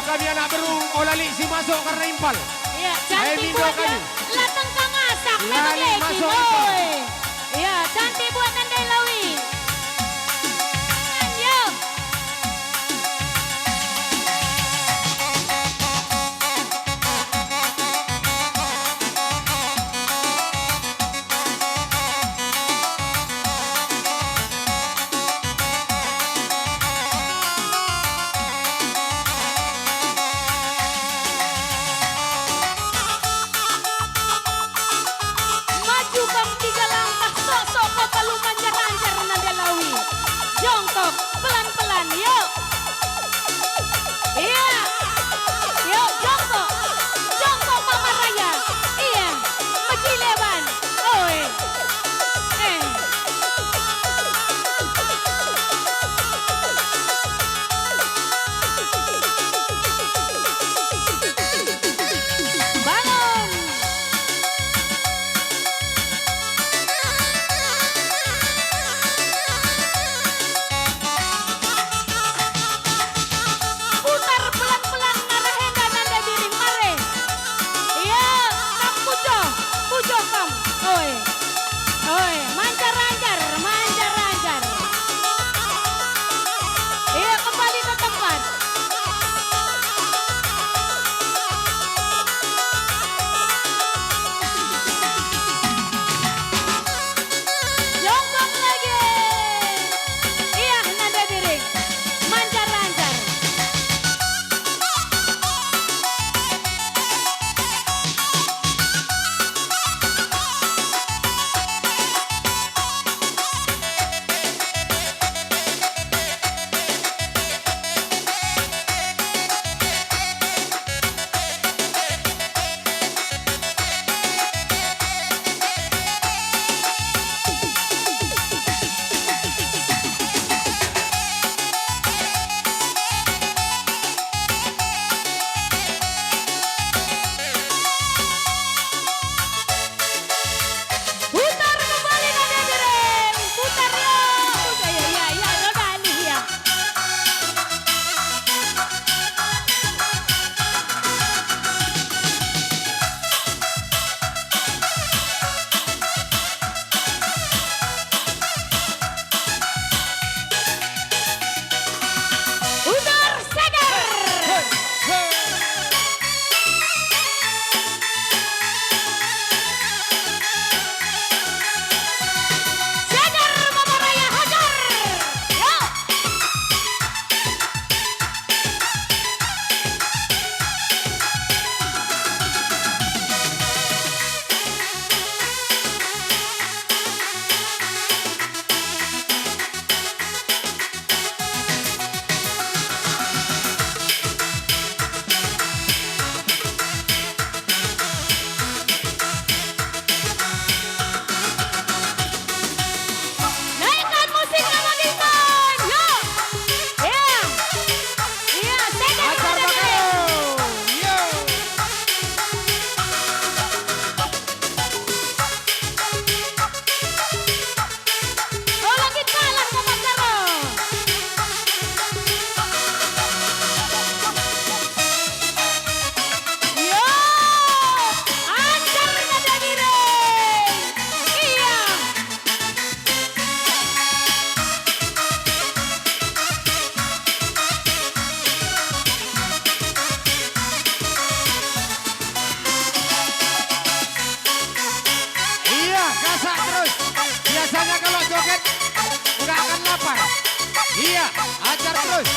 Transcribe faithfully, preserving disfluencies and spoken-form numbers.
Kami anak beru, ola lit si masuk karena impal. Ya, cantik mindo buat kami. La tengka masak, la memang lit legi, masuk impal. Oi. Ya, cantik buat Nandai Lawi. Yo. Maju kam tiga langkah, sok-sok kap alu manjar-anjar Nandai Lawi. Jongkok, pelan-pelan, yuk. Iya. Yuk, jongkok. Jongkok, Mama Raya. Iya. Mejileban. Oi. Eh. Bangun. Putar pelan-pelan arah enda Nandai Biring, mare. Iya, kam pujoh, pujoh kam. Oi. Oi, manjar-anjar, manjar-anjar. Iya, kembali ke tempat. Jongkok lagi. Iya, Nandai Biring. Manjar-anjar. Putar kembali, Nandai Biring. Putar, yo. Putar, ya, ya, ya, lo dalih, ya. Putar, seger. Seger, Mama Raya, hajar. Yo. Naikkan musiknya, Bang Ipan. Yo. Iya. Iya, seger, Acar seger. Bakalo. Yo. Tolong kita lah, Bapak Karo. Yo, ajar Nandai Biring. Iya. Iya, gasak terus. Biasanya kalau joget, nggak akan lapar. Iya, ajar terus.